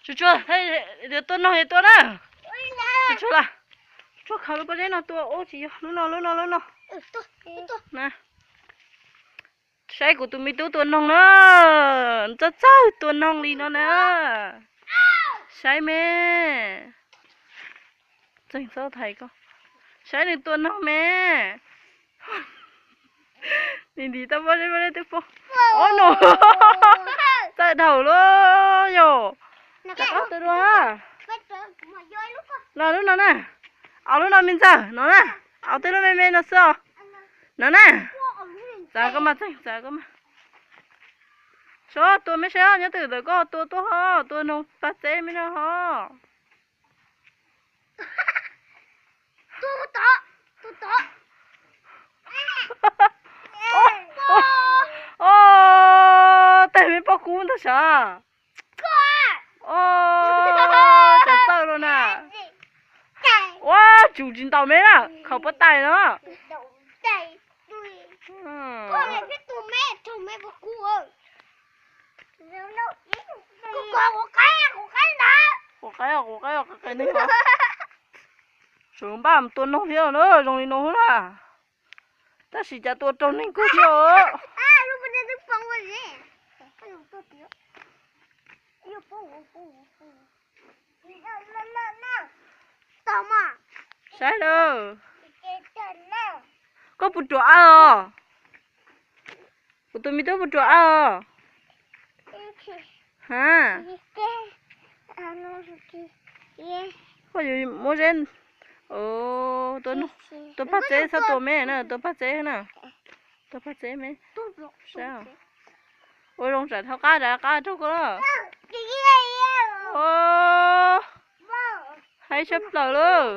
Tsuag tsuag, tua noog es tua na. Tsuag tsuag las, tsuag khaws lub pob zeb no tua, ub tsis yog, lub no lub no lub no. Na, saib kuv tus me tub tua noog na, txawj txawj tua noog li no na. Saib me, txeeg txhob thaiv koj, saib nws tua noog me. Nws ntim tau pob zeb, pob zeb twb poob. Ob no, txawj dhau lawm yom. Rov qab tua dua. Los lub no na, ob lub no me ntxawg no na, ob tej lub me me no xwb os. No na, txav koj mas txeeg, txav koj mas. Sob tua me saib nyob twg ntawm koj tua tuaj ho, tua noog paj txeb me no ho. Tus tod, tus tod. Oj, tej me pob kub ntag sav. Oj, txawj txawj los na. Ua tsum tsis ntaus me na, khaws pob tais no. Quav qaib, quav qaib, quav qaib. Sawv npaj mus tua noog thiab na, zoo li no na. Tab sis cas tua raug neeg kawg thiab os. Saib lawm. Koj puas ruam av os? Kuv tus me tub puas ruam av os? Ha, koj yuav muab zeb, tua paj txeb, txhob tua me na, tua paj txeb na. Tua paj txeb me. Saib, ua zoo tsam thaub qab rov qab raug koj lawm. Haib tshaj plaws lawm.